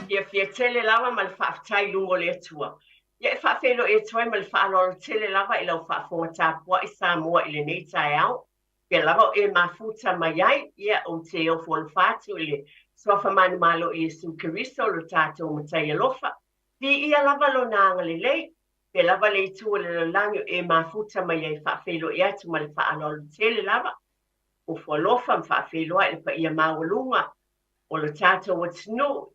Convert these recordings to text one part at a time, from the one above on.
Fiafia tele lava ma le faafetai i luga o le Atua. Ia e faafeiloai atu ai ma le faaaloalo tele lava i lau faafofoga tapuai Samoa i lenei taeao. Pea lava o e mafuta mai ai, ia ou te ofo alofa atu i le Suafa manumalo o Iesu Keriso lo tatou Matai alofa. Viia lava Lona agalelei, pea lava le itu o le lalolagi o e mafuta mai ai faafeiloai atu ma le faaaloalo tele lava. Ofo alofa ma faafeiloai i le paia maualuga o lo tatou atunuu,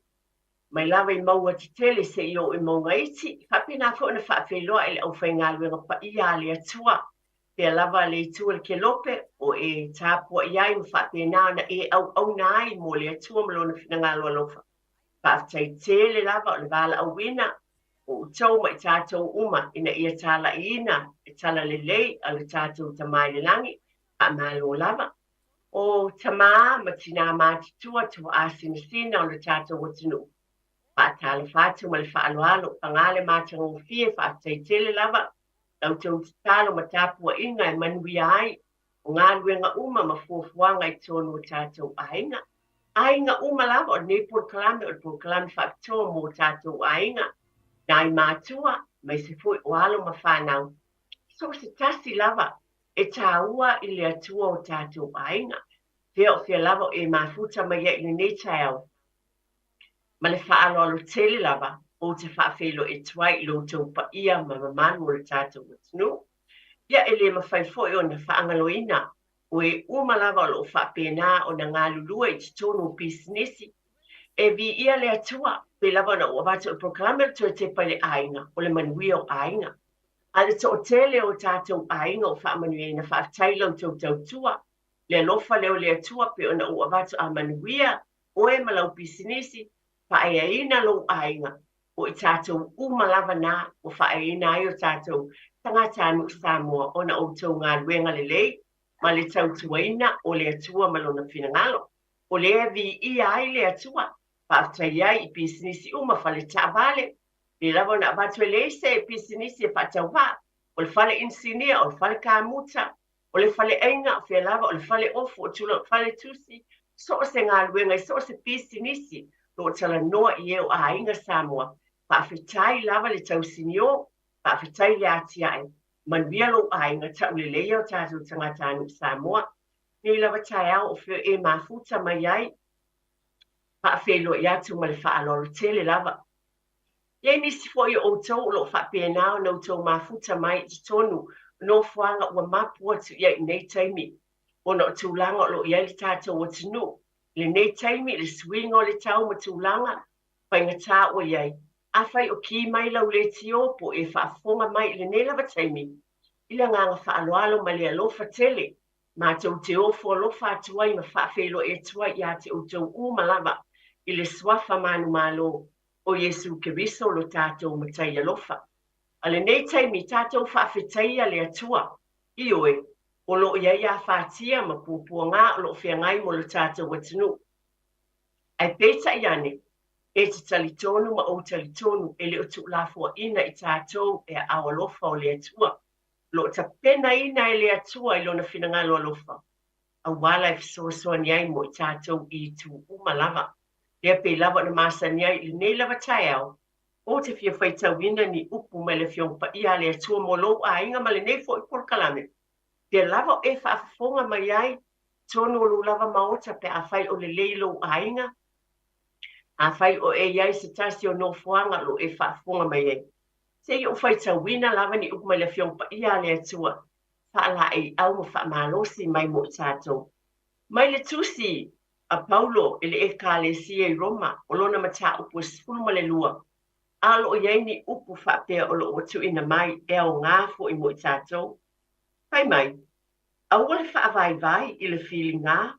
mai lava i mauga tetele seia oo i mauga iti, faapena foi ona faafeiloai le aufaigaluega paia a le Atua, pea lava le itu o le kelope o e tapuai ai ma faapena ona e auauna ai mo le Atua ma Lona finagalo alofa. Faafetai tele lava o le valaauina o outou ma i tatou uma ina ia talaiina le talalelei a lo tatou Tama i le lagi. Faamalo lava. O tama ma tinā matutua tuaa sinasina o le tatou atunuu. Faatalofa atu ma le faaaloalo, paga le matagofie, faafetai tele lava la outou tatalo ma tapuaiga e manuia ai o galuega uma ma fuafuaga i totonu o tatou aiga. Aiga uma lava o lenei polokalame o le polokalame faapitoa mo tatou aiga, nai matua, aemaise foi o alo ma fanau. So o se tasi lava e tāua i le Atua o tatou aiga. Fea o fea lava o e mafuta mai ai i lenei taeao, ma le faaaloalo tele lava ou te faafeiloai atu ai i lo outou paia ma mamalu o le tatou atunuu. Ia e le mafai foi ona faagaloina o e uma lava o lo o faapena ona galulue i totonu o pisinisi. E viia le Atua, pei lava ona ou avatu o le polokalame o le toe tepa i le aiga, o le manuia o aiga. A le toatele o tatou aiga o faamanuiaina, faafetai i la outou tautua, le alofa lea o le Atua pei ona ou avatu a manuia oe ma lau pisinisi, faaeaina lou aiga, o i tatou uma lava na ua faaeaina ai o tatou tagatanuu Samoa ona o outou galuega lelei ma le tautuaina o le Atua ma Lona finagalo. O lea e viia ai le Atua, faafetai ai i pisinisi uma, fale taavale, pei lava ona avatu e leai se pisinisi e faatauvaa, o le fale inisinia, o le fale kamuta, o le faleaiga, o fea lava, o le fale ofu, o tulaga fale tusi, so o se galuega i so o se pisinisi o lo o talanoa i e o aiga Samoa. Faafetai lava le tausinio, faafetai le atiae, manuia lou aiga, taulelei o tatou tagatanuu Samoa. Nei lava taeao o fea e mafuta mai ai, faafeiloai atu ma le faaaloalo tele lava. E i ai nisi foi o outou o lo o faapena ona outou mafuta mai i totonu o nofoaga ua mapu atu i ai i nei taimi, ona o tulaga o lo o i ai le tatou atunuu i lenei taimi, i le suiga o le tau ma tulaga faigata ua i ai. Afai o ki mai lau leitio po o e faafofoga mai i lenei lava taimi, i le agaga faaaloalo ma le alofa tele, matou te ofo alofa atu ai ma faafeiloai atu ai ia te outou uma lava i le Suafa manumalo o Iesu Keriso lo tatou Matai alofa. A lenei taimi, tatou faafetaia le Atua, ioe, o lo o i ai afatia ma puapuaga o lo o feagai mo lo tatou atunuu. Ae peitai ane, e te talitonu ma ou talitonu e le o tuulafoaina i tatou e aao alofa o le Atua. O lo o tapenaina e le Atua i Lona finagalo alofa, auala e fesoasoani ai mo i tatou i itu uma lava. Lea pei lava ona masani ai i lenei lava taeao, ou te fia faitauina ni upu mai le Afioga Paia a le Atua mo lou aiga ma lenei foi polokalame. Pea lava o e faafofoga mai ai, totonu o lou lava maota pe afai o lelei lou aiga, afai o e i ai se tasi o nofoaga o lo o e faafofoga mai ai. Se i ou faitauina lava ni upu mai le Afioga Paia a le Atua, faalaeiau ma faamalosi mai mo i tatou. Mai le Tusi a Paulo i le Ekalesia i Roma, o lona mataupu e 12, a o lo o i ai ni upu faapea o lo o ua tuuina mai e aoga foi mo i tatou. Fai mai, Aua le faavaivai i le filiga,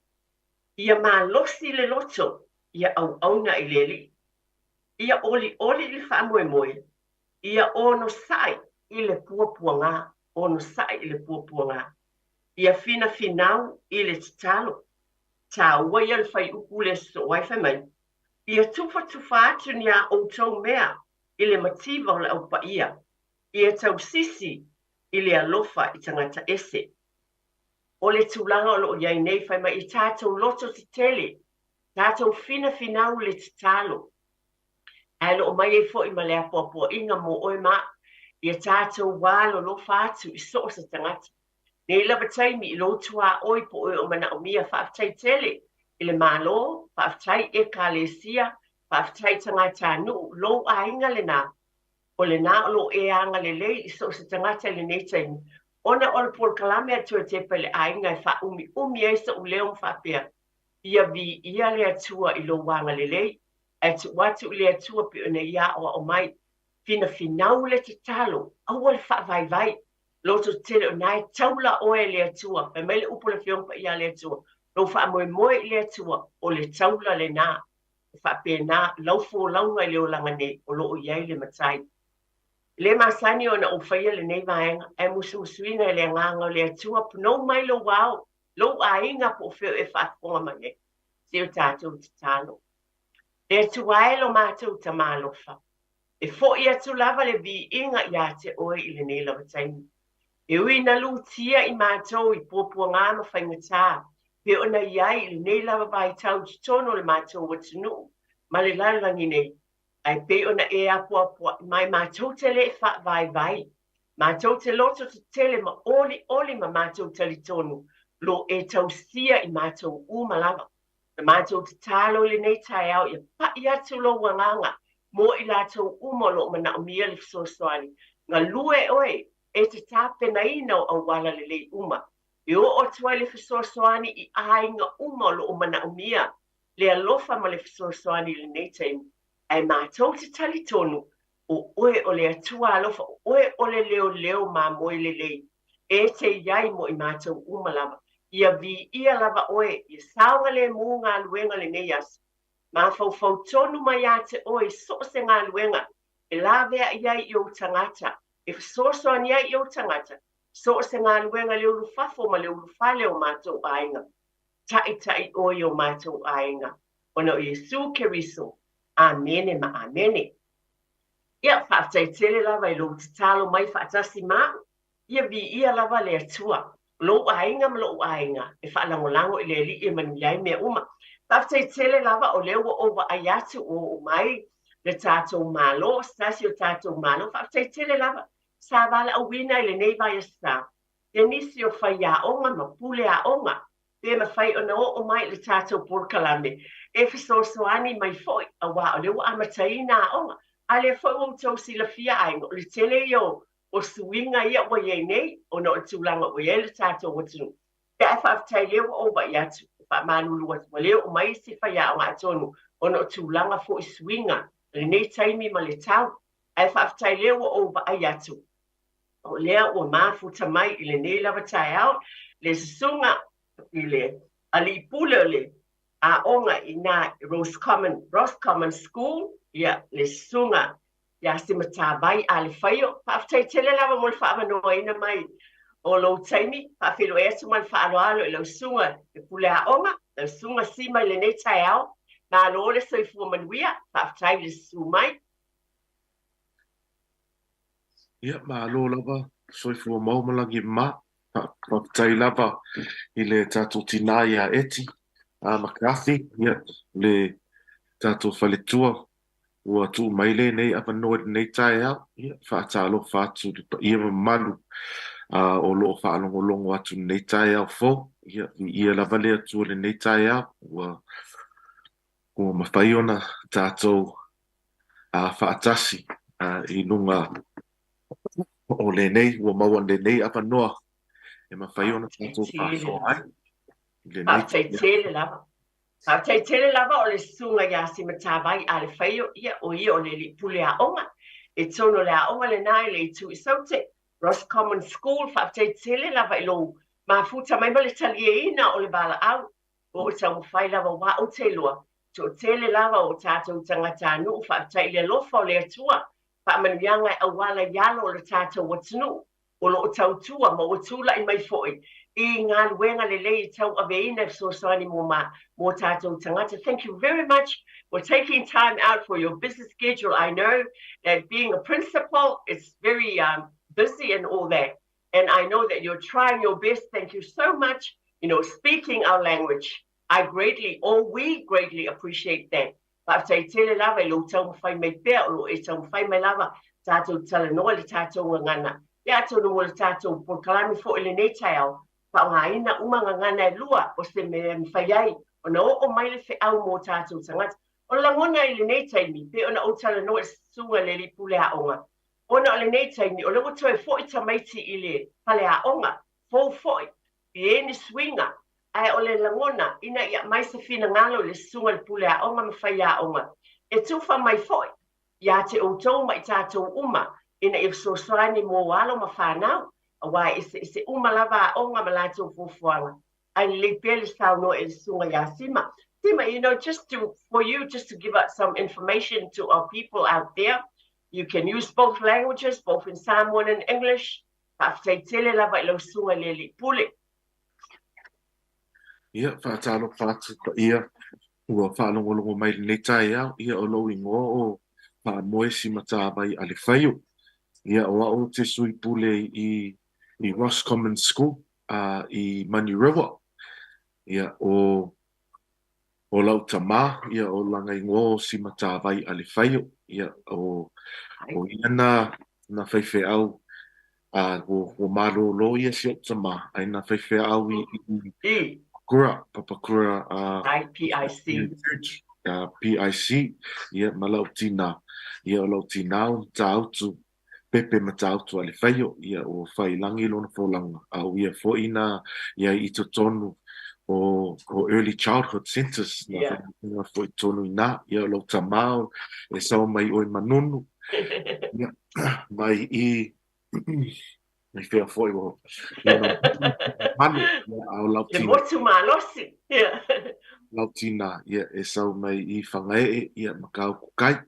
ia malosi le loto, ia auauna i le Alii. Ia olioli i le faamoemoe, ia onosai i le puapuaga, onosai i le puapuaga. Ia finafinau i le tatalo. Tāua ia le fuaiupu lea sosoo ai fai mai, Ia tufatufa atu ni a outou mea i le mativa o le Au Paia, ia tausisi i le alofa i tagata ese. O le tulaga o lo o i ai nei, fai mai, ia tatou loto tetele, tatou finafinau le tatalo. Ae loo mai ai foi ma le apoapoaiga mo oe ma a'u, ia tatou alolofa atu i so o se tagata. Nei lava taimi i lou tuaoi po o e o manaomia, faafetai tele i le Malo, faafetai i Ekalesia, faafetai i tagatanuu, lou aiga lena, o lena o lo o e agalelei i so o se tagata i lenei taimi, ona o le polokalame a Toe Tepa i le Aiga e faaumiumi ai so'u leo ma faapea, Ia viia le Atua i lou agalelei, ae tuu atu i le Atua pei ona Ia aoao mai. Finafinau le tatalo, aua le faavaivai. Loto tele o na e taula oe e le Atua. Fai mai le upu a le Afioga Paia a le Atua, lou faamoemoe i le Atua, o le taula lena. E faapena lau folauga i le olaga nei o lo o i ai le Matai. E le masani ona ou faia lenei vaega, ae musumusuina e le Agaga o le Atua, punou mai lou ao, lou aiga po o fea o e faafofoga mai ai. Se o tatou tatalo. Le Atua e lo matou Tama alofa, e fo'i atu lava le viiga iā te oe i lenei lava taimi. E ui ina lutia i matou i puapuagā ma faigatā, pei ona i ai i lenei lava vaitau i totonu o le matou atunuu ma le lalolagi nei, ae pei ona e apoapoa'i mai matou te le faavaivai, matou te loto tetele ma olioli ma matou talitonu lo e tausia i matou uma lava. Na matou tatalo i lenei taeao ia pa'i atu lou agaga mo i latou uma o lo o manaomia le fesoasoani. Galue oe e te tapenaina o auala lelei uma e oo atu ai le fesoasoani i aiga uma o lo o manaomia le alofa ma le fesoasoani i lenei taimi. Ae matou te talitonu o oe o le Atua alofa, o oe o le leoleo mamoe lelei e te i ai mo i matou uma lava. Ia viia lava oe, ia saogalemu galuega lenei aso. Mafaufau tonu mai ia te oe i so o se galuega e laveai ai i ou tagata, e fesoasoani ai i ou tagata, so o se galuega i le ulufafo ma le ulufale o matou aiga. Taʻitaʻi oe i o matou aiga, ona o Iesū Keriso. Amene ma amene. Ia, faafetai tele lava i lou tatalo mai faatasi ma a'u. Ia viia lava le Atua, o lou aiga ma lo'u aiga, e faalagolago i le Alii e manuia ai mea uma. Faafetai tele lava o lea ua ou vaai atu ua oo mai le tatou Malo, se tasi o tatou Malo. Faafetai tele lava sa valaauina i lenei vaiaso ia nisi o faiaoga ma pule aoga pe mafai ona oo mai i le tatou polokalame e fesoasoani mai foi, auā o lea ua amataina aoga. A lea foi ua outou silafia aiga, o le tele ia o suiga ia ua i ai nei ona o le tulaga ua i ai le tatou atunuu. Ae faafetai lea ua ou vaai atu, e faamalulu atu ua le oo mai isi faiaoga atonu ona o tulaga foi suiga o lenei taimi ma le tau. Ae faafetai lea ua ou vaai atu o lea ua mafuta mai i lenei lava taeao le susuga i le alii pule o le aoga i ina i Roscommon, Roscommon School, ia le susuga ia Simatavai Alefaio. Faafetai tele lava mo le faaavanoaina mai o lou taimi. Faafeiloai atu ma le faaaloalo i lau susuga le pule aoga, lau susuga Sima i lenei taeao. Malo le soifua manuia, faafetai i le susu mai. Ia, malo lava, soifua mau ma lagi ma. Faafetai lava i le tatou tinā ia Eti McCarthy, ia, le tatou faletua ua tuu mai lenei avanoa i lenei taeao, ia, faatalofa atu i le paia mamalu o lo o faalogologo atu i lenei taeao fou. Ia, viia lava le Atua i lenei taeao, ua ua mafai ona tatou faatasi i luga o lenei, ua maua lenei avanoa e mafai ona tatou faasoa ai i lenei Faafetai tele lava. Faafetai tele lava o le susuga ia Simatavai Alefaio, ia o ia o le alii pule aoga i totonu o le aoga lena i le Itu i Saute, Roscommon School. Faafetai tele lava i lou mafuta mai ma le talieina o le valaau. Ua ou taumafai lava aua ou te iloa, toatele lava o tatou tagatanuu faafetai i le alofa o le Atua, faamanuiaga e auala i alo o le tatou atunuu o lo o tautua ma ua tulai mai foi i galuega lelei e tauaveina e fesoasoani mo ma mo tatou tagata. Thank you very much for taking time out for your busy schedule. I know that being a principal, it's very busy and all that. And I know that you're trying your best. Thank you so much. You know, speaking our language. I greatly, or we greatly appreciate that. Faafetai tele lava i lou taumafai mai pea, o lo o e taumafai mai lava tatou talanoa i le tatou gagana. Ia atonu mo le tatou polokalame foi i lenei taeao, faaaogaina uma gagana e lua o se mea e mafai ai ona oo mai le feau mo tatou tagata. O le lagona i lenei taimi, pei ona ou talanoa i le susuga i le alii pule aoga, ona o lenei taimi o lea ua toe foi tamaiti i le faleaoga, fou foi, e i ai ni suiga, ae o le lagona ina ia aumai se finagalo i le susuga i le pule aoga ma faiaoga e tufa mai foi ia te outou ma i tatou uma ina ia fesoasoani mo alo ma fanau, aua e eseese uma lava aoga ma latou fuafuaga. Ae lelei pea le saunoa i le susuga ia Sima. Sima, you know, just to, for you, just to give out some information to our people out there, you can use both languages, both in Samoan and English. Faafetai tele lava i lau susuga i le alii pule. Ia, faatalofa atu paia ua faalogologo mai lenei taeao, ia o lou igoa o Faamoe Simatavai Alefaio. Ia o au te sui pule i i Roscommon School a i Manurewa. Ia o O lau tama, ia o lana igoa o Simatavai Alefaio, ia o o ia na na faifeau a ua ua malōlō ia si oʻu tama, ae na faifeau i i Papakura, Papakura a PIC. Church, PIC, ia ma lau tinā, ia o lau tinā o Matautu Pepe Matautu Alefaio, ia ua whai langi lona folanga, a o ia foi na ia i totonu o, o Early Childhood Centres, na yeah. whai foi tonu i nā, ia o lau tamao e sau mai oi Manunu, ia, mai i, mai whea foi o, ia, manu, ia, a o lau tina. Le motu malosi, ia. Lau tina, ia, e sau mai i Whangae'e, ia, ma Kauku kai,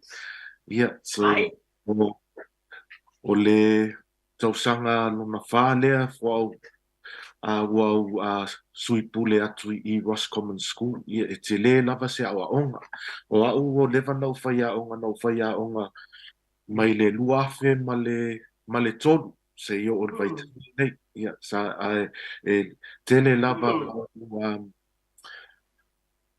ia, so, Ai. O le tausaga lona whā lea ua au ua au sui pule atu i Roscommon School, ia e tele lava se aoaoga. O au ua leva na ou faiaoga, na ou faiaoga mai le 2003 seia oo i le vaitaimi lenei. Ia, sa, ae e tele lava au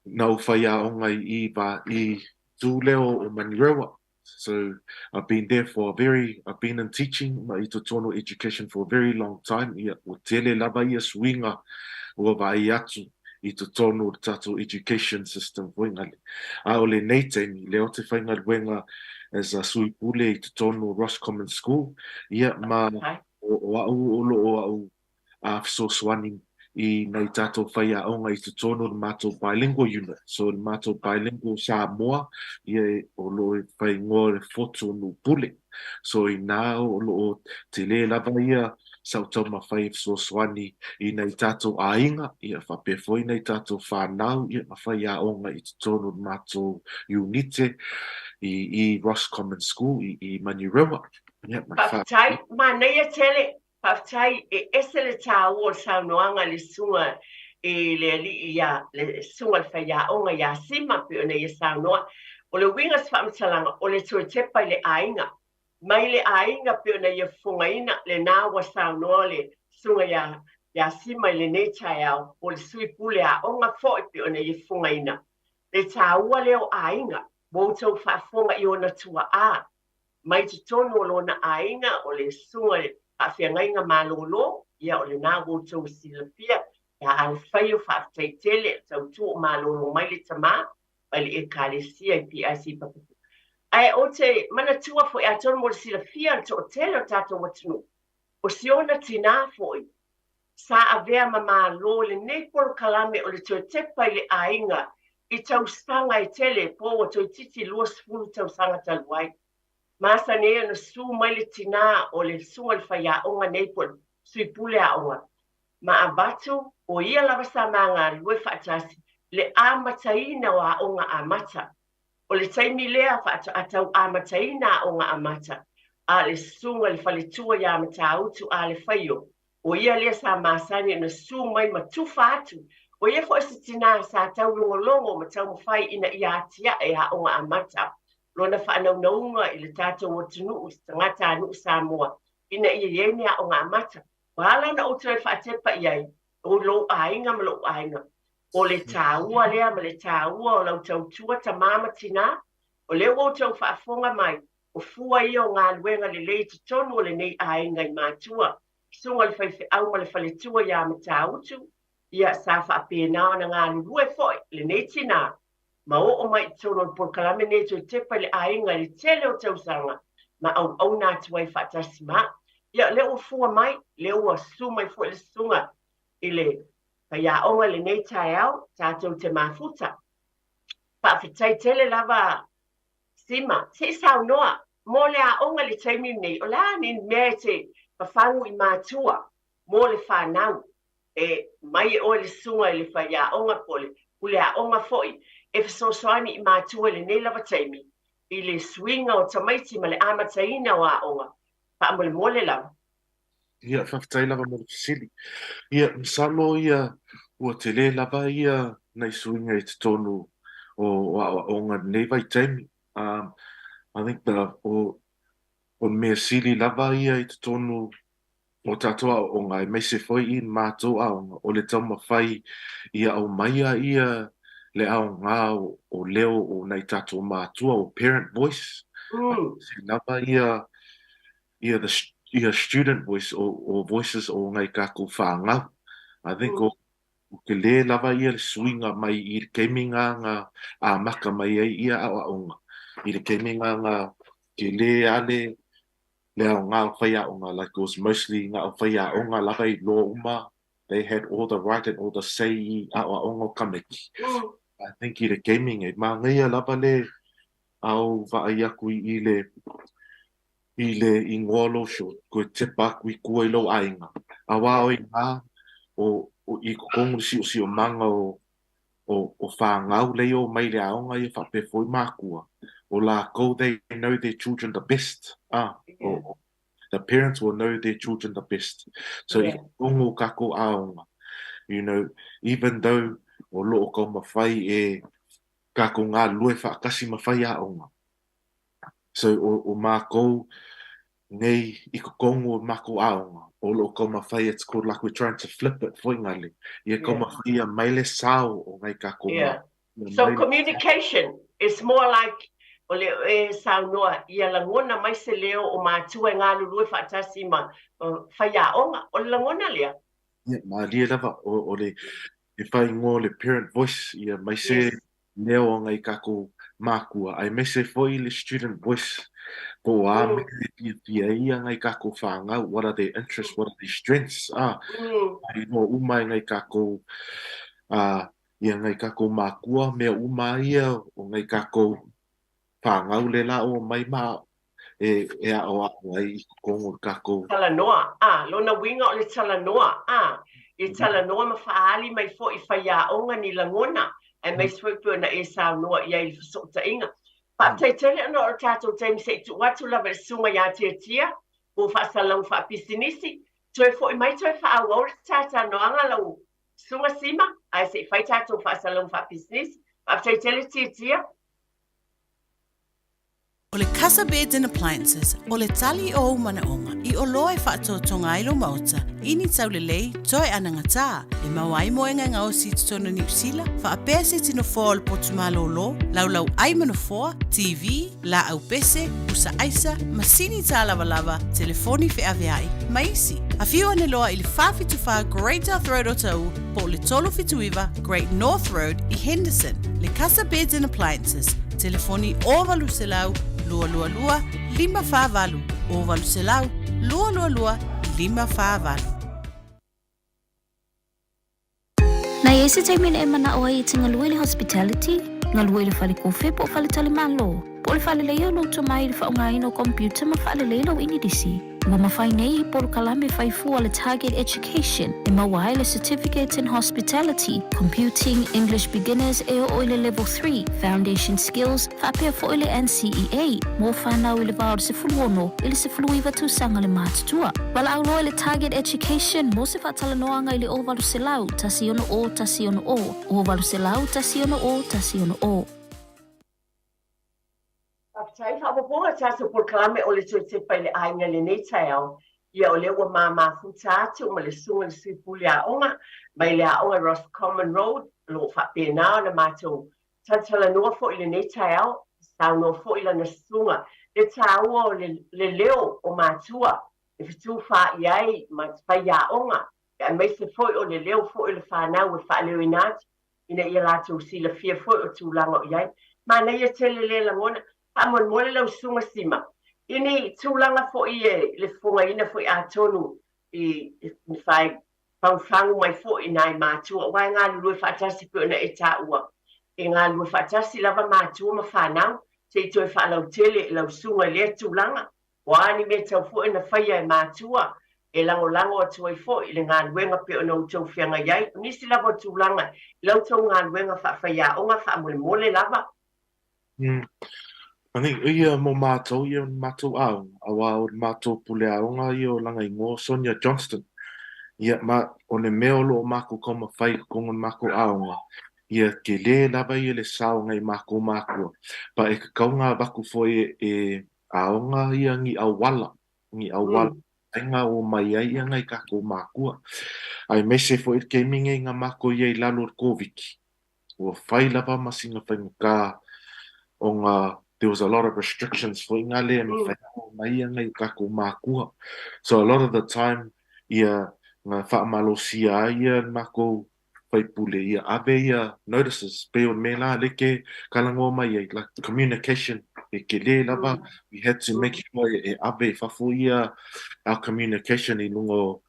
na ou faiaoga i i i tū lea o Manurewa. So I've been there for a very, I've been in teaching ma i totonu education for a very long time, ia, ua tele lava ia suiga ua vaai atu i totonu o le tatou education system foi ngale. A o lenei taimi, lea ou te faigaluega as a sui pule i totonu o Roscommon School, ia, ma o, o au o lo o au a fesoasoani i nai tatou faiaoga i totonu o le matou bilingual unit. So le matou bilingual Samoa, ia e, o lo o e whaingoa le Fotu o Nūpule. So inā o lo o tele lava ia sa o taumafai e fesoasoani i nai tatou aiga, ia faapea foi nai tatou whanau, ia ma faiaoga i totonu o le matou unite i, i Roscommon School i, i Manurewa. Ia, ma le Faafetai, manaia tele. Faafetai, e ese le tāua o le saunoaga a le susuga i le alii ia, le susuga i le faiaoga ia Sima, pei ona ia saunoa. O le uiga o se faamatalaga, o le toe tepa i le aiga. Mai le aiga pei ona ia fofogaina, lena ua saunoa le susuga ia, ia Sima i lenei taeao, o le sui pule aoga foi pei ona ia fofogaina. Le tāua lea o aiga, ua outou faafofoga i ona tuaa, mai totonu o lona aiga, o le susuga i le faafeagaiga malōlō, ia o lena ua outou silafia, ia Alefaio, faafetai tele, tautua o malōlō mai le tamā, mai le Ekalesia i PIC Papakura. Ae ou te manatua foi, atonu mo le silafia o le toatele o le tatou atunuu, o si ona tinā foi, sa avea ma Malo i lenei polokalame o le toe tepa i le aiga i tausaga e tele po ua toeitiiti 20 tausaga talu ai. Masani ai ona susu mai le tinā o le susuga i le faiaoga nei po o le sui pule aoga ma avatu o ia lava sa ma galulue faatasi i le amataina o aoga amata. O le taimi lea faatoa tau amataina aoga amata a le susuga i le faletua ia Matautu Alefaio O ia lea sa masani ona susu mai ma tufa atu. O ia foi se tinā sa taulogologo ma taumafai ina ia atiae aoga amata lona faanaunauga i le tatou atunuu, se tagatanuu Samoa, ina ia i ai ni aoga amata. Ua ala ona ou toe faatepa i ai, o lou aiga ma lou aiga. O le tāua lea ma le tāua o lau tautua tamā ma tinā, o lea ua outou faafofoga mai, o fua ia o galuega lelei i totonu o lenei aiga i matua, susuga i le faifeau ma le faletua ia Matautu, ia sa faapena ona galulue foi lenei tinā ma oo mai i totonu o le polokalame nei toe tepa i le aiga i le tele o tausaga ma auauna atu ai faatasi ma au. Ia o lea ua fua mai, lea ua susu mai foi le susuga i le faiaoga i lenei taeao, tatou te mafuta. Faafetai tele lava Sima, se i saunoa mo le aoga i le taimi lenei, o le a ni mea e te fafagu i matua mo le fanau e mai e oe le susuga i le faiaoga po o le pule aoga foi e fesoasoani i matua i lenei lava taimi i le suiga o tamaiti ma le amataina o aoga, faamolemole lava. Ia, faafetai lava mo le fesili. Ia, masalo ia ua tele lava ia nai suiga i totonu o aoaoga i lenei vaitaimi. Um, I think the, o, o le mea sili lava ia i totonu o tatou aoaoga aemaise foi i matou aoga, o le taumafai ia aumaia ia le aoga o leo o nai tatou matua, o parent voice, aemaise lava ia ia the ia student voice o o voices o ngai kakou whāngau. I think o o tele lava ia le suiga mai i le taimi nga nga amata mai ai ia aoaoga i le taimi nga nga tele a le le aoga o faiaoga like it was mostly nga o faiaoga lava i loa uma they had all the right and all the say i aoaoga o tamaiti. I think i le taimi nei manaia lava le ao vaai aku i le i le ingoa o lou short koe tepa aku i tua i lou aiga auā o inā o o i totonu le siosiomaga o o o whāngau lei o mai le aoga ia faapea foi mākua o lākou they know their children the best ah o o the parents will know their children the best so i totonu o kākou aoga you know even though o loo taumafai e kākou galulue faatasi ma faiaoga So o o mākou nei i totonu o mākou aoga, o loo taumafai it's called like we're trying to flip it foi ngale. Ia taumafai ia mai le sao o ngai kākou Yeah. So communication is more like o le e saunoa ia lagona mai se leo o matua e galulue faatasi ma faiaoga. O le lagona lea. Ia, malie lava o o le e faaigoa o le parent voice ia mai se Yes. leo o ngai kakou makua aemaise foi le student voice po o a mea e fiafia ai ia ngai kakou whāngau, what are their interests, what are their strengths, ah, ai noa uma e ngai kakou ah, ia ngai kakou makua, mea uma ia o ngai kakou whāngau le la o mai ma e e aʻoaʻo ai i totonu o le kakou. Talanoa, a, lona uiga o le talanoa, a, e talanoa ma faaali mai foi i faiaoga ni lagona, aemaise foi pei ona e saunoa i ai i le fesootaiga. Faafetai tele ona o le tatou taimi se i tuu atu lava i le susuga ia Tiatia mo faasalalau faapisinisi. Toe foi mai toe faaauau le talanoaga lau susuga Sima, ae se i fai tatou faasalalau faapisinisi. Faafetai tele Tiatia. O le Casa Beds and Appliances, o le tali o ou manaoga i oloa e faatoatoga ai lou maota i ni taulelei toe anagatā e maua ai moega e gaosi i totonu o Niu Sila, faapea se iti nofoa o le potu malōlō, laulau ʻai ma nofoa, TV, laau pese, pusa aisa, masini tālavalava, telefoni feaveai, ma isi. Afio ane loa i le 474 Great South Road o Taʻu po o le 379 Great North Road i Henderson. Le Casa Beds and Appliances, telefoni 0800 222 548, 0800 222 548. Na i ai se taimi na e manao ai e te galue i le hospitality, galue i le fale kofe po o fale talimalo, po o le faaleleia o lou tomai i le faaaogaina o computer ma faalelei lau Inilisi. Ua mafai nei i polokalame fai fua le Target Education e maua ai le Certificate in Hospitality, Computing, English Beginners e oo i le Level 3, Foundation Skills, faapea foi le NCEA mo fanau i le va o le 16 i le 19 tausaga le matutua. Valaau loa i le Target Education mo se faatalanoaga i le 0800 160 160, 0800 160 160. Faafetai faaopoopoga tatou polokalame o le toe tepa i le aiga i lenei taeao. Ia, o lea ua ma mafuta atu ma le Susuga i le Sui Pule Aoga mai le aoga i Roscommon Road, o lo o faapena ona matou talatalanoa foi i lenei taeao, saunoa foi lana susuga le taua o le le leo o matua e fetufaai ai ma faiaoga, aemaise foi o le leo foi o le fanau e faaleoina atu ina ia latou silafia foi o tulaga o i ai. Manaia tele lea lagona. Faamolemole lau Susuga Sima, i ni tulaga foi e le fofogaina foi atonu i ni fagufagu mai foi i nai matua, aua e galulue faatasi pei ona e taua, e galulue faatasi lava matua ma fanau, se i toe faalautele i lau susuga i lea tulaga. O a ni mea tatau foi ona faia e matua e lagolago atu ai foi i le galuega pei ona outou feagai ai. O nisi lava o tulaga i la outou galuega faafaiaoga faamolemole lava. I think ia mo mātou ia matou aoga, aua o le matou pule aoga ia o lana igoa o Sonia Johnston. Ia ma o le mea o lo o makou taumafai i totonu o le makou aoga, ia tele lava ia le sao nai makou mākua, but e tatau ona avatu foi e aoga ia ni auala, ni auala aiga o mai ai ia nai tatou mākua. Aemaise foi le taimi nei na matou i ai i lalo o le Koviti, ua fai lava ma sina faigata ona there was a lot of restrictions foi nga le mafai ona o mai ia nai o tatou mākua. So a lot of the time ia na faamalosia ai ia le matou faipule ia ave ia notices pei o le mea la lea ke talanoa mai ai like communication e tele lava we had to make sure e ave i fafo ia our communication i luga o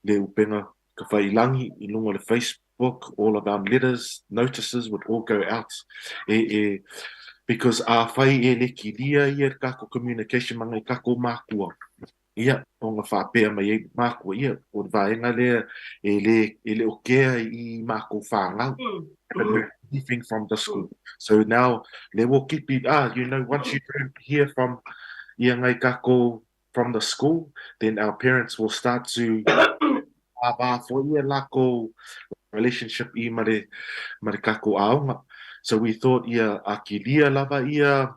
le upega tafailangi i luga o le Facebook all of our letters notices would all go out e e because afai e le kilia ia le tatou communication ma ngai tatou mākua Ia, ona faapea mai ai mākua, ia, o le vaega lea e le, e le o kea i mākou whānau. Haven't heard anything from the school. So now, le will keep it, ah, you know, once you don't hear from ia ngai kākou from the school, then our parents will start to wāwā foi ia lākou relationship i ma le, ma le kākou aoga. So we thought ia a kilia lava ia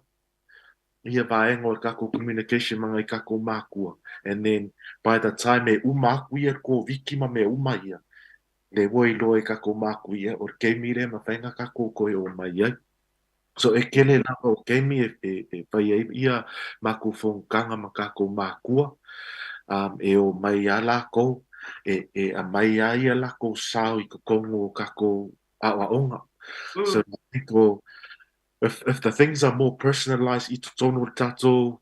ia vaega o le kākou communication ma ngai kākou mākua and then by the time e uma aku ia le Koviti ma mea uma ia, le ua iloa e kākou mākua ia o le keimi lea mafai ona kākou toe o mai ai. So e kele lava o keimi e, e, e fai ai ia mākou fonotaga ma kākou mākua um, e o mai a lākou, e, e aumai a ia lākou sao i totonu o kākou aoaoga. So I think o, If, if the things are more personalised i totonu o le tatou,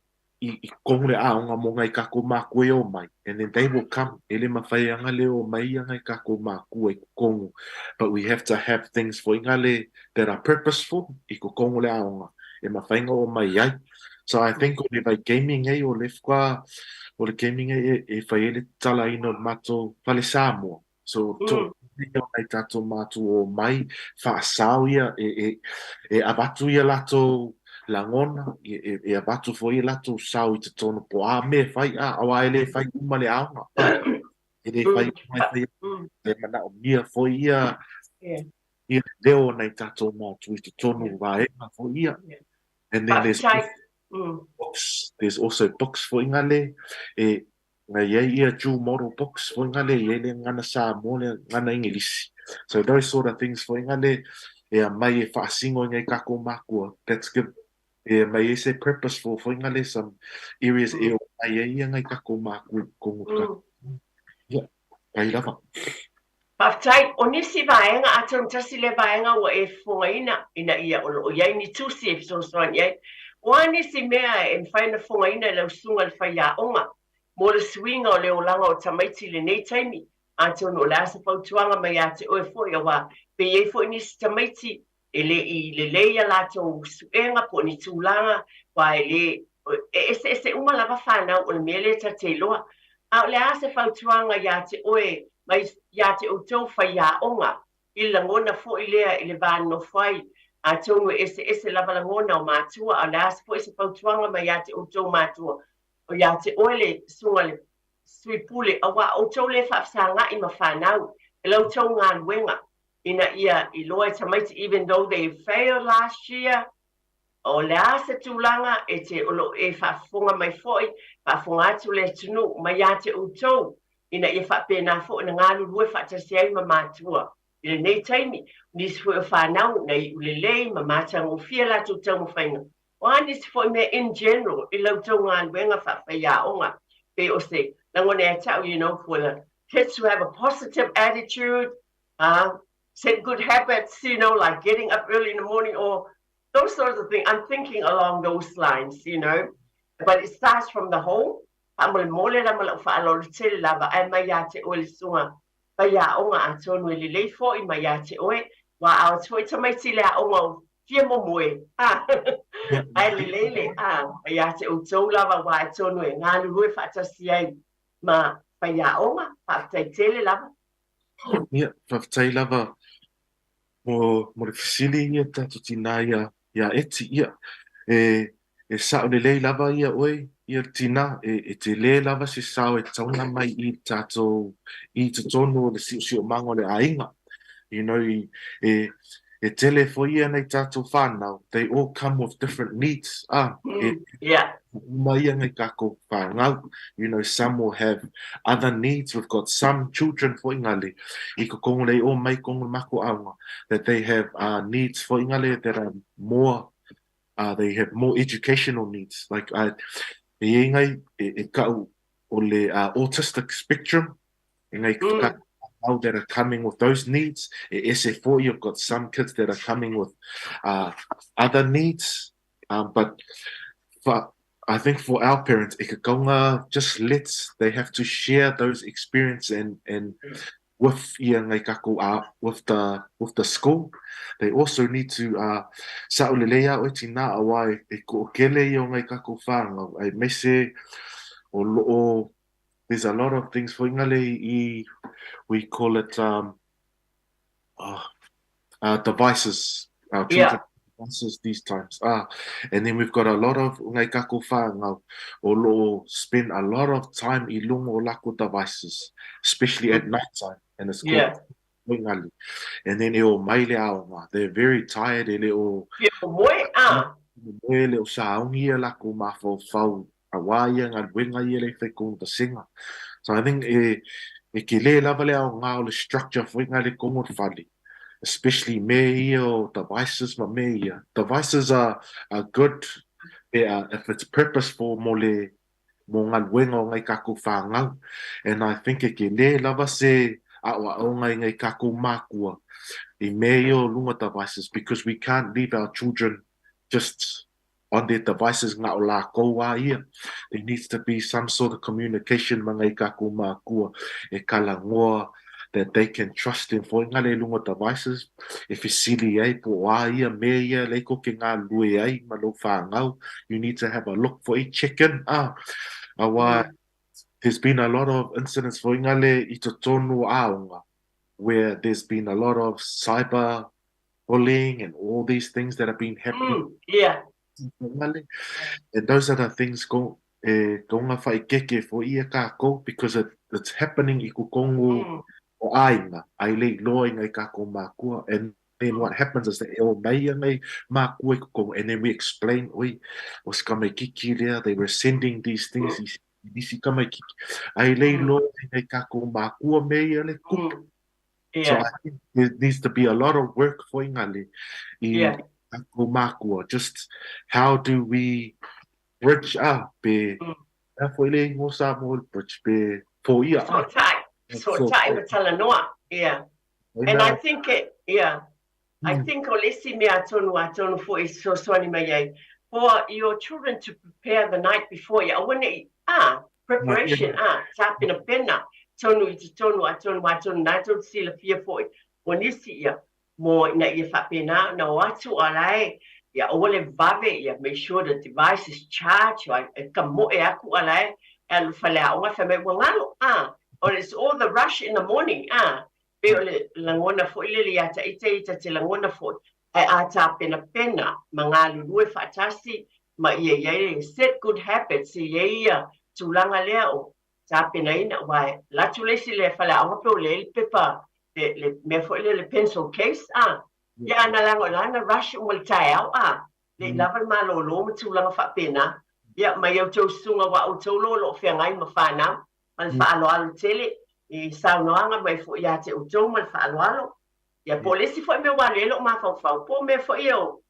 i, i totonu le aoga mo ngai kakou mākua e o mai, and then they will come, e le mawhai anga le o mai ia ngai kakou mākua i totonu, but we have to have things for inga le, that are purposeful i totonu le aoga, e mawhai nga o mai ai. So I think o le vai gaming ei o le whka, o le gaming ei e, e whai e le tatalaina o le matou fale Samoa. So, toʻa nai tatou mātua o mai, faasao ia, e, e, e avatu ia latou lagona, e, e, e avatu foi ia latou sao i totonu po a mea fai, a, aua e le fai uma le aoga, e le fai uma e fai, e manaomia foi ia, ia leo o nai tatou mātua i totonu o vaega foi ia. And then there's books, there's also books foi ngale, e, Na i ai ia dual model books foi ngale, i ai le ngana Samoa, le ngana Ingilisi. So those sort of things foi ngale, e aumai e faasingo i ngai kakou makua. That's good. E aumai ai se purposeful foi ngale some areas e o mai ai ia ngai kakou makua i totonu o le kakou. Ia, pai lava. Faafetai. O nisi vaega, atonu tasi lea vaega ua e fofogaina ina ia o lo o i ai ni tusi e fesoasoani ai. O a nisi mea e mafai ona fofogaina e lau susuga i le faiaoga mo le suiga o le olaga o tamaiti i lenei taimi? Atonu o le a se fautuaga mai ia te oe foi aua pe i ai foi nisi tamaiti e le i lelei a latou suega po o ni tulaga, aua e le, e eseese uma lava fanau o le mea lea ta te iloa. A o le a se fautuaga iā te oe ma iā te outou faiaoga i le lagona foi lea i le va nonofo ai, atonu e eseese lava lagona o matua, a o le a foi se fautuaga mai iā te outou matua, o iā te oe le susuga le Sui Pule, aua o outou lea e faafesaga'i ma fanau e la outou galuega ina ia iloa e tamaiti even though they failed last year. O le a se tulaga e te o lo o e faafofoga mai foi, faafofoga atu le atunuu mai ia te outou, ina ia faapena foi ona galulue faatasi ai ma matua i lenei taimi. O nisi foi o fanau na iu lelei ma matagofie latou taumafaiga. O a nisi foi mea in general i la outou galuega faafaiaoga, pei o se lagona ia te au, for the kids to have a positive attitude, set good habits, like getting up early in the morning or those sorts of things. I'm thinking along those lines. But it starts from the home. Faamolemole la ma lau faaaloalo tele lava ae mai ia te oe le susuga faiaoga atonu e lelei foi mai ia te oe ua ao atu foi tamaiti i le aoga o fia momoe ae lelei le mai ia te outou lava aua atonu e galulue faatasi ai ma faiaoga. Faafetai tele lava. Ia, faafetai lava mo le fesili ia tatou tinā ia Eti. Ia, e sa'o lelei lava ia oe ia le tinā, e telē lava se sao e tauna mai i le tatou i totonu o le siosiomaga o le aiga. E tele foi ia nei tatou whānau, they all come with different needs. E uma ia ngai kākou whāngau. Some will have other needs. We've got some children foi ngale i ko kongo lei o mai kongo mako aunga, that they have needs foi ngale that are more, they have more educational needs. Like, e i ngai e kau o le autistic spectrum, e ngai that are coming with those needs. E ese foi, you've got some kids that are coming with other needs. But for, I think for our parents, e ka kaunga just let's, they have to share those experience and with ia ngai kako with the school. They also need to sa'o lelei a oe tinā aua e ko'okele ia o ngai kako whāngau. Ai mese o lo'o, there's a lot of things for ingale i, we call it devices. Our children devices these times. And then we've got a lot of ngai kako whāngau o lo'o spend a lot of time i lunga o lako devices, especially at night time. And it's called ingali. And then e o mai le aoga. They're very tired e le o Fia momoe, ah. moe le o saongi ia lako mafaufau auā ia galuega ia le fai vasega. So I think e ke le lava le aoga o le structure foi ngā le kongo fale. Especially me ia o devices ma me ia. Devices are good if it's purposeful mo le mo galuega o ngai kākou whāngau. And I think e ke le lava se a'oa'oga i ngai kākou mākua i mea ia o luga devices, because we can't leave our children just on their devices nga o lākou a ia. There needs to be some sort of communication ma ngai kākou mākua e kalagoa that they can trust them for ngale lunga devices e fesili ai po o a ia mea ia lei ko ke ngā lue ai ma lou whāngau. You need to have a look for a check-in. Aua, there's been a lot of incidents for ngale i totonu aonga where there's been a lot of cyber bullying and all these things that have been happening. And those are the things ko e tonga whai keke for ia kākou because it's happening i kukongu o āinga, ai lei loa i ngai kākou mākua. And then what happens is that e o mai ia ngai mākua i kukongu, and then we explain, oi, o se kamaikiki lea, they were sending these things i nisi kamaikiki. Ai lei loa i ngai kākou mākua me ia le kupu. So I think there needs to be a lot of work for ingale i kākou mākua. Just how do we bridge up pe a foi le ingoa Samoa le bridge pe fo ia. Fesootai. Fesootai ma talanoa. Yeah. And I think it, yeah. I think o le isi mea atonu foi e fesoasoani mai ai for your children to prepare the night before ia aua nei preparation tapenapena tonu i totonu atonu na tou silafia foi o nisi ia mo ina ia faapena na o atu o lae ia aua le vave ia make sure the device is charged e kamoe aku alae e alu faleaoga fai mai ua galo or it's all the rush in the morning pe o le lagona foi lele ia taita ia ta te lagona foi ae a tapenapena ma galulue faatasi ma ia iai set good habits e iai ia tulaga lea o tapenaina aua e alu atu le isi le faleaoga pe o leai le pepa le mea foi lea le pencil case ia ana laga o lana rush uma le taeao. Le i lava le malōlō ma tulaga faapena. Ia, mai outou susuga aua outou lo o lo o feagai ma fanau, ma le faaaloalo tele i saunoaga mai foi ia te outou ma le faaaloalo. Ia, po o le isi foi mea ua alu i ai lou mafaufau, po o mea foi ia o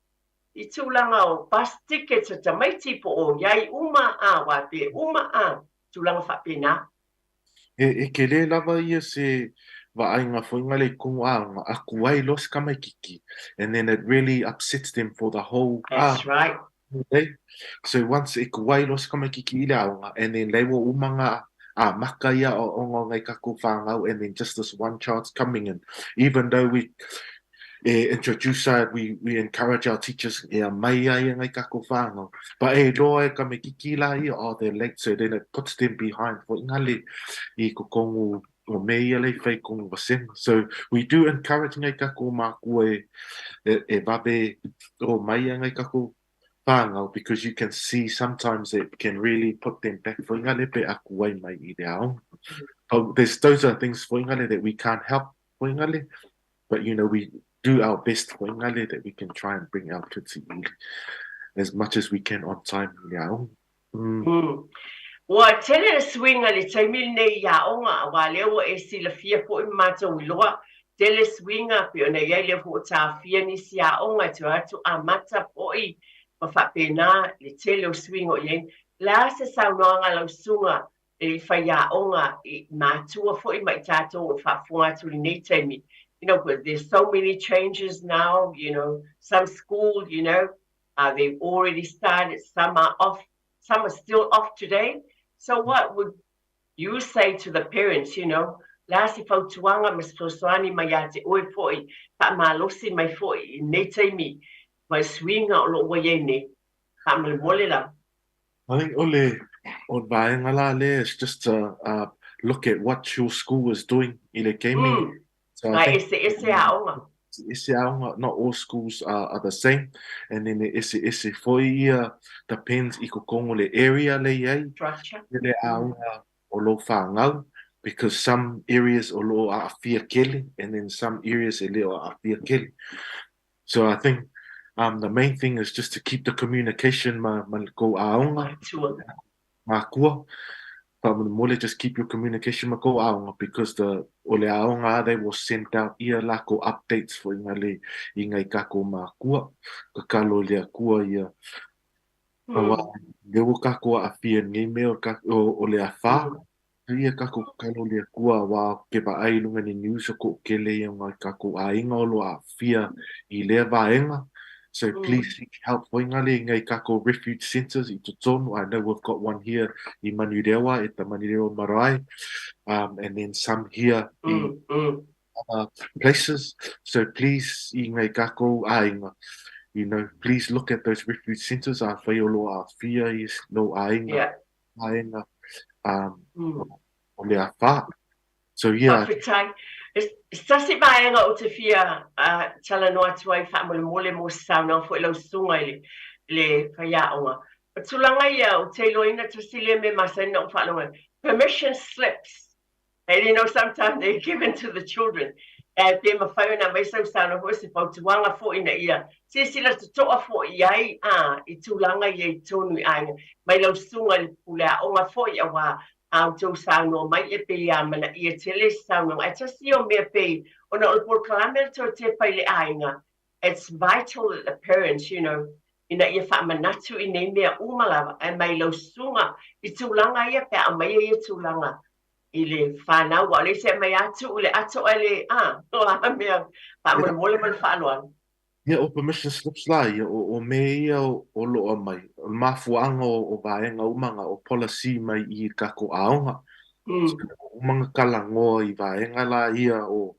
i tulaga o bus tickets a tamaiti po o i ai uma a, aua pe uma a, tulaga faapena. E kele lava ia se vaaiga foi ngale i kogu aoga, aku ai loa se kamaikiki and then it really upsets them for the whole That's right. day. So once e ku ai loa se kamaikiki i le aoga and then lei ua uma nga amaka ia aoaoga o ngai kakou whāngau and then just this one child's coming in. Even though we e introduce a, we, we encourage our teachers e aumai ai e ngai kakou whāngau. But e loa e kamaikiki la ia, oh they're late, so then it puts them behind for ingale i kokongu o me ia lei whai kongu vasega. So we do encourage ngai kakou mākua e, e, e wawe o mai a ngai kakou whāngau because you can see sometimes it can really put them back for ingale pe aku ai mai i le aoga. But there's those are things for ingale that we can't help for ingale. But you know, we do our best for ingale that we can try and bring our kids i as much as we can on time i le aoga. Mm. Ua tele le suiga i le taimi lenei i aoga, aua lea ua e silafia foi ma matou iloa, tele suiga pei ona i ai le hoʻotāfia nisi aoga e toe atu amata foi ma faapena le tele o suiga o i ai. O le a se saunoaga a lau susuga e faiaoga i matua foi ma i tatou o faafofoga atu i lenei taimi? You know, there's so many changes now, you know, some school, you know, they've already started, some are off, some are still off today. So what would you say to the parents, you know, le a se fautuaga ma se fesoasoani mai ia te oe foi, faamalosi mai foi i lenei taimi ma le suiga o lo o ua i ai nei? Faamolemole lava. I think o le o le vaega la lea is just to uh, look at what your school is doing i le gaming. So I think eseese aoga. Ese aoga, not all schools are, are the same. And then e eseese foi ia depends i kokongo le area le i ai. Structure. Le aoga o lo whāngau because some areas o lo aafia kele and then some areas e le o aafia kele. So I think um, the main thing is just to keep the communication ma, ma kou aoga. Mātua. Mākua. Faamolemole, just keep your communication ma kou aoga because the o le aoga a they will send out ia lako updates for inga le i ngai kako mākua. Kakalo i le akua ia. Aua, le ua kako aafia nei mea o, o, o le awha. Ia kakou kakalo i le Akua auā ke vaai i luga i le news o koʻu kele ia o ngai kakou ʻāiga o lo o aafia i lea vaega. So please seek help foingale i ngai kakou refuge centres i totonu. I know we've got one here i Manurewa e the Manurewa Marae um, and then some here i other places. So please i ngai kakou ʻāiga, you know, please look at those refuge centres a whai o lo o aafia i lou ʻāiga. Yeah. Vaega um, o le awha. So yeah. Faafetai. Se tasi vaega ou te fia uh, talanoa atu ai faamolemole mo se saunoaga foi lau susuga i le, le faiaoga. O tulaga ia ou te iloaina tasi lea mea masani na ou faalogo ai. Permission slips. And you know, sometimes they're given to the children. E pe mawhai ona aumai sau saunoaga foi se fautuaga foi ina ia silasila totoa foi i ai, ā, i tulaga ia i totonu i aiga, mai lau susuga i le pule aoga foi auā a outou saunoa mai e pei a manaia tele se saunoaga. Ae tasi ia o mea pei ona o le polokalame le toe tepa i le aiga, it's vital that the parents, you know, ina ia faamanatu i nei mea uma lava, ae mai lau susuga i tulaga ia pe a aumaia ia tulaga i le whanau, ua le se mai atu i le ato ai le, a, o a mea, faamolemole ma le faaaloalo. Ia, o permission slips la ia, o, o mea ia o, o loa mai, o le mafuaaga o, o vaega uma nga, o policy mai i kakou aoga. So, uma nga talanoa i vaega la ia o,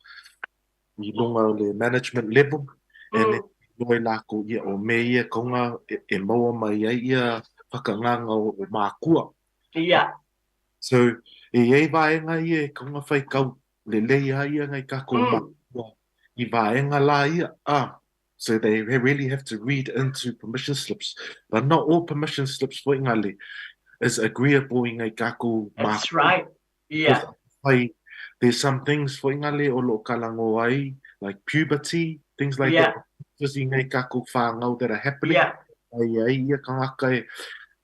i luga o le management level, and then iloa i lakou ia, o mea ia kaunga e, e maua mai ai ia whakanganga o, o mākua. Ia. So, e i ai vaega ia e kaunga whai kau lelei ai ia ngai kakou mākua i vaega la ia, ah, so they really have to read into permission slips. But not all permission slips foi ngale is agreeable i ngai kakou mākua. That's right. Yeah. Whai, there's some things foi ngale o lo kalango ai, like puberty, things like that. Just i ngai kakou whāngau that are happening. Yeah. ai ai ia kangaka e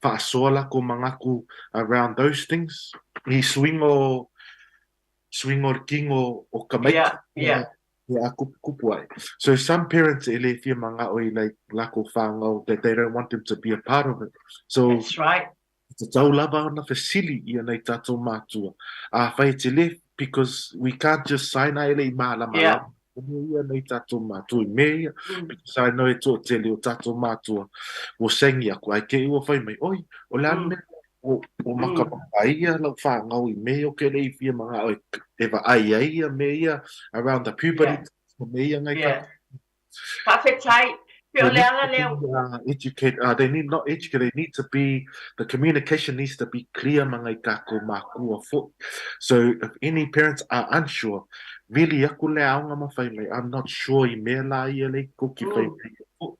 faasoa lako mangaku around those things. I suiga o suiga o le kino o ka maiki. Yeah, yeah. He a kupukupu ai. So some parents e le fia manga'o i like lako whāngau that they don't want them to be a part of it. So That's right. Tatau lava ona fesili ia nei tātou mātua. Āwhai e te le, because we can't just sign a ele i mālama Yeah. lava. Me ia nei tātou mātua i me ia, because I know e toatele o tātou mātua ua sengi aku, ai ke i ua whai mai, oi, o le a le mea o, o makamaka ai ia lau whāngau i me o ke le i fia manga'o e, e vaai ai ia me ia around the puberty Yeah. me ia ngai Yeah. tātou. Faafetai. Pe o They le need ala to lea. be educate, they need not educate, they need to be, the communication needs to be clear ma ngai kākou mākua fo'i. So if any parents are unsure, vili aku le aoga ma fai mai, I'm not sure i mea la ia lei koki fai mai ia fo'i.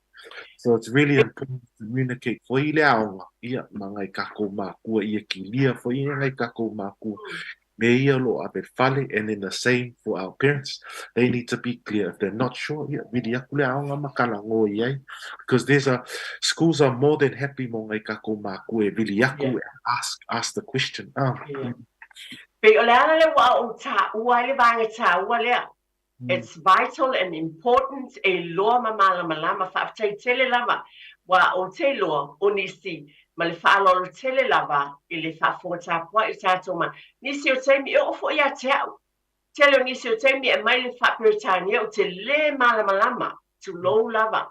So it's really important to communicate fo'i le aoga, ia, ma ngai kākou mākua ia kilia fo'i ia ngai kākou mākua. Me ia lo ave fale, and then the same for our parents. They need to be clear. If they're not sure, ia, vili aku le aoga ma kalago i ai. Because there's a, schools are more than happy mo ngai kākou mākua e vili aku and ask, ask the question. Ah. Yeah. Pei o le ala lea ua ou taua ai le vaega taua lea. It's vital and important e iloa ma malamalama. Faafetai tele lava ua ou te iloa o nisi ma le faaaloalo tele lava i le faafofoga tapuai i tatou ma nisi o taimi e oo foi ia te au. Tele o nisi o taimi e aumai le faa-Peretania ou te le malamalama, tulou lava.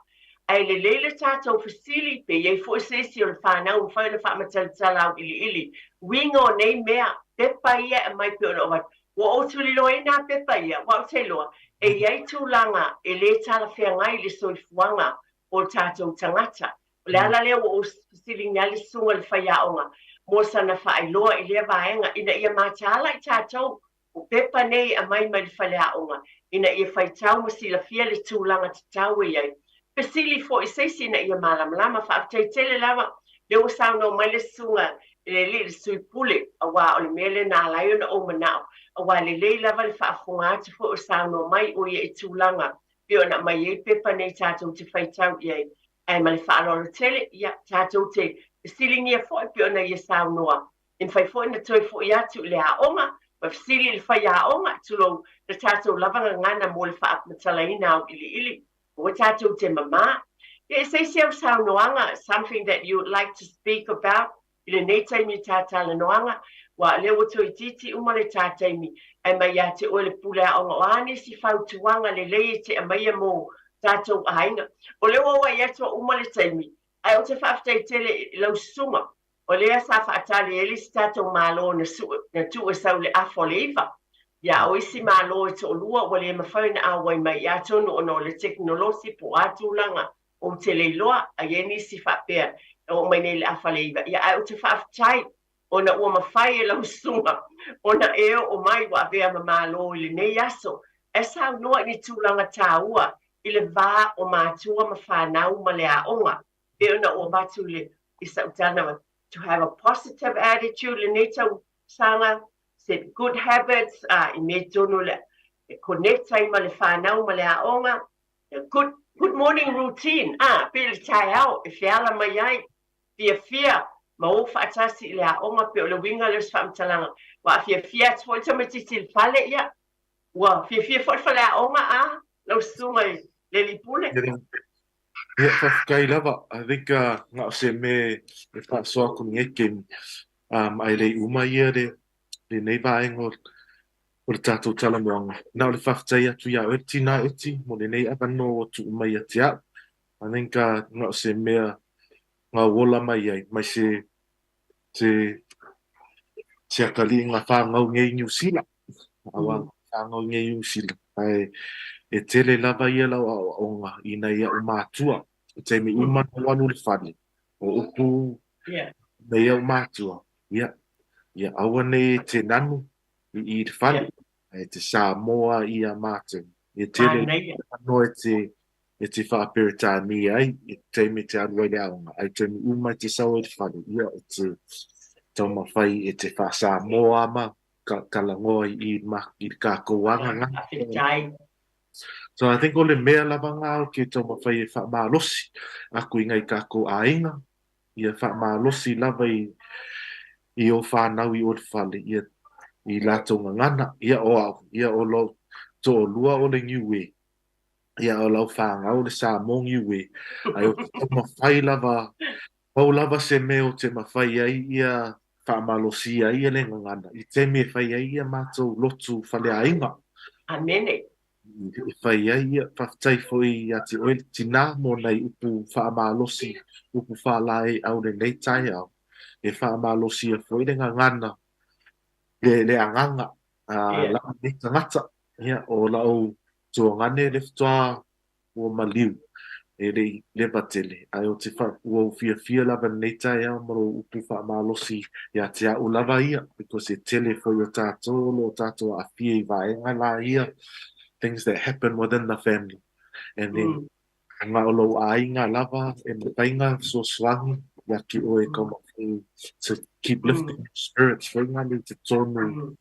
Ae lelei le tatou fesili pe i ai foi se isi o le fanau e mafai ona faamatalatala auiliili uiga o nei mea, pepa ia e aumai pei ona ou avatu. Ua ou tuliloaina nā pepa ia, aua ou te iloa, e i ai tulaga e le talafeagai i le soifuaga o tatou tagata. O le ala lea ua ou fesiligia ai le susuga i le faiaoga mo sana faailoa i lea vaega ina ia mataala i tatou o pepa nei e aumai mai le faleaoga ina ia faitau ma silafia le tulaga tatau e i ai. Fesili foi i se isi ina ia malamalama. Faafetai tele lava lea ua saunoa mai le susuga i le alii le Sui Pule, aua o le mea lea na ala ai ona ou manao, aua e lelei lava le faafofoga atu foi o saunoa mai o ia i tulaga pei ona aumai ai pepa nei tatou te faitau i ai. Ae ma le faaaloalo tele, ia, tatou te fesiligia foi pei ona ia saunoa E mafai foi ona toe foi atu i le aoga ma fesili i le faiaoga, tulou, le tatou lava gagana mo le faamatalaina auiliili. Aua tatou te mamā. Ia, e se isi au saunoaga, something that you would like to speak about i lenei taimi i tā talanoaga, aua o lea ua toeitiiti uma le tā taimi, ae mai ia te oe le pule aoga o a nisi fautuaga lelei e te aumaia mō tatou aiga. O lea ua auai atu ua uma le taimi, ae ou te faafetai tele i lau susuga. O lea sa faatali ai le isi tatou Malo na sue, na tuu e sau i le afa o le iva. Ia, o isi Malo e toalua ua le mafai ona auai mai, ia atonu ona o le tekonolosi po o a tulaga ou te le iloa, a i ai nisi faapea na oo mai nei i le afa o le iva. Ia, ae ou te faafetai ona ua mafai e lau susuga ona e oo mai ua avea ma Malo i lenei aso ae saunoa i ni tulaga taua i le va o matua ma fanau ma le aoga. Pei ona ou avatu i le i sau tala to have a positive attitude lenei tausaga, set good habits, a i mea tonu le e connect ai ma le whanau ma le aoga, good, good morning routine, a pei le taeao e feala mai ai, fiafia ma o faatasi i le aoga pei o le uiga lea o se faamatalaga, ua afiafia atu foi le tamaitiiti i le fale, ia, ua fiafia foi le faleaoga, a, lau susuga i le alii pule. Ia, faafetai lava. I think na o se mea e faasoa aku nei kemi. Ae le i uma ia le lenei vaega o o le tatou talanoaga. Na o le faafetai atu iā oe Tina Eti mo lenei avanoa ua tuu mai ia te au. I think na o se mea gauola mai ai mai se se se akaliʻiga fāgau nei i Niu Sila. Aua fāgau nei i Niu Sila. Ae e tele lava ia lau aoaoga i nai a'u matua. I taimi uma na ou alu i le fale, o upu nei a'u matua, ia, ia aua nei e te nanu i i le fale, ae te Samoa ia mātou. E tele anō e te e te whaaperetānia ai, i te taimi e te alu ai le aoga, ai taimi uma e te sau ai le fale, ia, e te taumawhai e te wha-Samoa ma, ka, ka langoa i, i, ma, i le kākou anga ngā. Faafetai. So I think o le mea lava nga o ke taumafai e faamalosi aku i ngai tatou aiga, ia faamalosi lava i i o fanau i o le fale, ia i latou gagana, ia o au, ia o lou toalua o le Niue, ia o lau fanau o le Samoa Niue, ae o te taumafai lava, pau lava se mea o te mafai ai ia faamalosia ai ia le gagana, i taimi e fai ai ia matou lotu faleaiga. Amene. E fai ai ia, faafetai foi ia te oe le tinā mo nai upu faamalosi, upu faalaeiau lenei taeao. E faamalosia foi le gagana, le, le agaga a yeah. lau nei tagata. Ia, o lau tuagane le faatoa ua maliu, e le i leva tele. Ae o te wha, ua ou fiafia lava lenei taeao ma lou upu faamalosi ia te a'u lava ia, because e tele foi o tātou o lo o tātou aafia i vaega la ia, things that happen within the family. And then, na o lou aiga lava e mafai ona fesoasoani ia te oe taumafai to keep lifting your spirits foi na le i totonu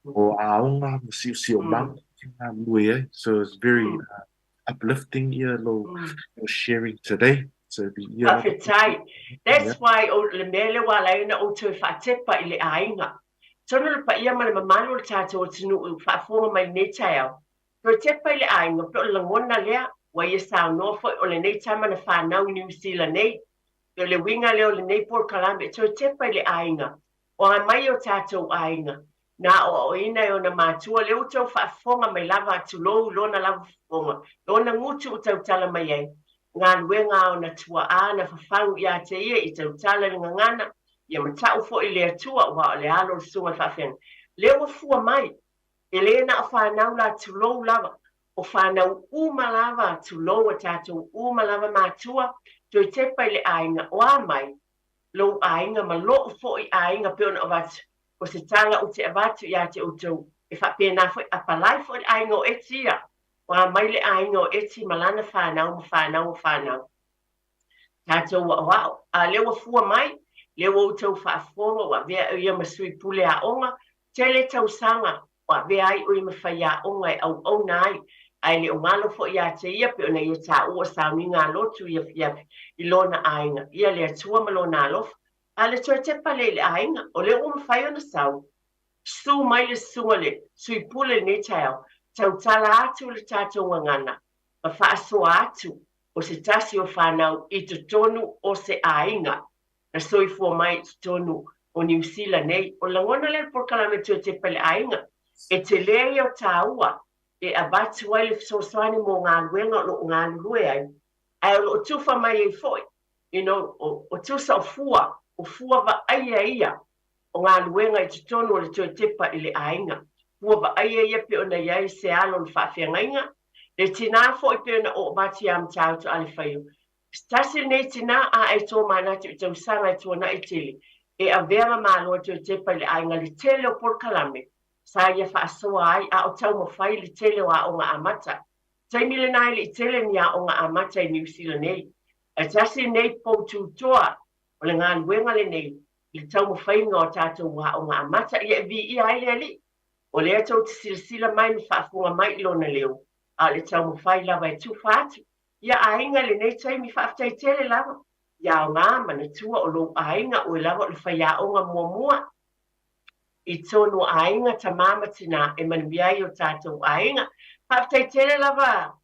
o aoga ma siosiomaga e galulue ai. So it's very uplifting ia lou your sharing today. So be ia lava. Faafetai. That's why o le mea lea ua ala ai ona ou toe faatepa i le aiga. Atonu le paia ma le mamalu o le tatou atunuu i faafofoga mai lenei taeao, toe tepa i le aiga pe o le lagona lea ua ia saunoa foi o lenei tama na fanau i Niu Sila nei. Pe o le uiga lea o lenei polokalame, toe tepa i le aiga. O a mai o tatou aiga, na aoaoina e ona matua lea ua tau faafofoga mai lava, tulou lona lava fofoga, lona gutu ua tautala mai ai, galuega a ona tuaa na fafagu ia te ia i tautala i le gagana, ia matau foi i le Atua, aua o le alo o le susuga i le faafeagaiga. Lea ua fua mai, e le na o fanau la tulou lava, o fanau uma lava, tulou a tatou uma lava matua, toe tepa i le aiga, o a mai lou aiga ma lou foi aiga pei ona avatu, o se tala ou te avatu ia te outou, e faapena foi, apalai foi le aiga o Eti ia, o a mai le aiga o Eti ma lana fanau ma fanau o fanau. Tatou aoao, a lea ua fua mai, lea ua outou faafofoga ua avea ia ma sui pule aoga, tele tausaga ua avea ai o ia ma faiaoga e auauna ai, ae le o galo foi ia te ia pei ona ia taua sauniga a lotu i afiafi i lona aiga, ia le Atua ma lona alofa. A le toe tepa lea i le aiga, o lea ua mafai ona sau, susu mai le susuga le sui pule i lenei taeao, tautala atu le tatou gagana ma faasoa atu o se tasi o fanau i totonu o se aiga na soifua mai i totonu o Niu Sila nei. O le lagona lea o le polokalame toe tepa i le aiga, e tele ia o tāua e avatu ai le fesoasoani mo galuega o lo o galulue ai, ae o lo o tufa mai ai foi, you know, o tusa o fua, o fua vaaia ia o galuega i totonu o le toe tepa i le aiga. Fua vaaia ia pei ona i ai se alo o le faafeagaiga, le tinā foi pei ona oo avatu ia Matautu Alefaio. Se tasi lenei tinā a e tōmanatu i tausaga e tuanai tele, e avea ma malo e toe tepa i le aiga le tele o polokalame sa ia faasoa ai a o taumafai le tele o aoga amata. Taimi lena e le i tele ni aoga amata i Niu Sila nei. Ae tasi lenei pou tutoa o le galuega lenei i le taumafaiga o tatou aoga amata ia e viia ai le Alii. O lea tou te silasila mai ma faafofoga mai i lona leo, a o le taumafai lava e tufa atu ia aiga i lenei taimi. Faafetai tele lava ia aoga, manatua o lou aiga oe lava o le faiaoga muamua i tonu aiga, tama ma tina e manuia ai o tatou aiga. Faafetai tele lava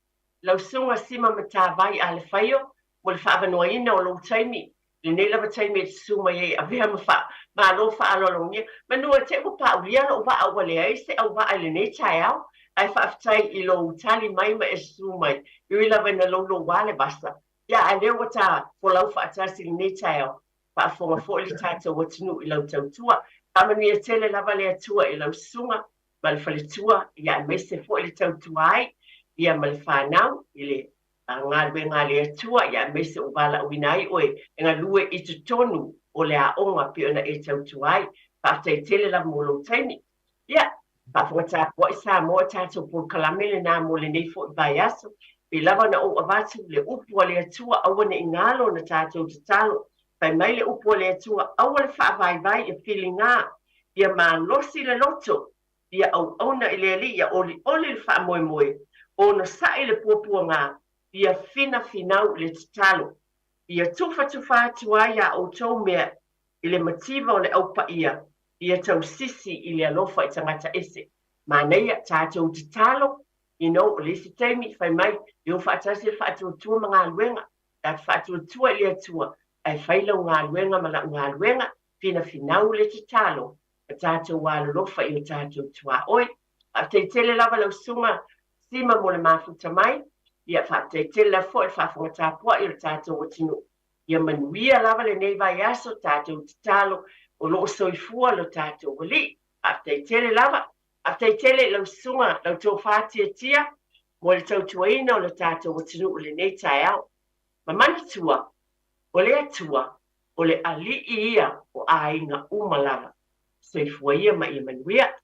lau susuga Sima Matavai Alefaio mo le faaavanoaina o lou taimi, lenei lava taimi e te susu mai ai e avea ma faa, malo faaaloalogia. Manu e te ua paaulia lou vaa ua leai se auvaa i lenei taeao, ae faafetai i lou tali mai ma e susu mai, e ui lava ina louloua le vasa, ia ae lea ua ta folau faatasi i lenei taeao, faafofoga foi le tatou atunuu i lau tautua. Faamanuia tele lava le Atua i lau susuga ma le faletua, ia aemaise foi le tautua ai ia ma le fanau i le galuega a le Atua, ia aemaise ua valaauina ai oe e galue i totonu o le aoga pei ona e tautua ai. Faafetai tele lava mo lou taimi. Ia, faafofoga tapuai Samoa, tatou polokalame lena mo lenei foi vaiaso. Pei lava ona ou avatu le upu a le Atua, aua ne i galo ona tatou tatalo. Fai mai le upu a le Atua, aua le faavaivai ia filiga, ia malosi le loto, ia auauna i le Alii, ia olioli le faamoemoe. Onosai le puapuaga, ia finafinau i le tatalo, ia tufatufa atu ai a outou mea i le mativa o le Au Paia, ia tausisi i le alofa i tagata ese. Manaia, tatou tatalo, you know, o le isi taimi, fai mai, e o faatasi le faatuatua ma galuega, ta te faatuatua i le Atua, ae fai lau galuega ma la'u galuega, finafinau le tatalo, ma tatou alolofa i o tatou tuaoi. Faafetai tele lava lau Susuga Sima mo le mafuta mai, ia faafetai tele lava foi i le faafofoga tapuai o le tatou atunuu. Ia manuia lava lenei vaiaso, tatou tatalo o lo o soifua lo tatou Alii. Faafetai tele lava. Faafetai tele i lau Susuga, lau Tofa Tiatia mo le tautuaina o le tatou atunuu i lenei taeao. Ma manatua, o le Atua, o le Alii ia o aiga uma lava. Soifua ia ma ia manuia.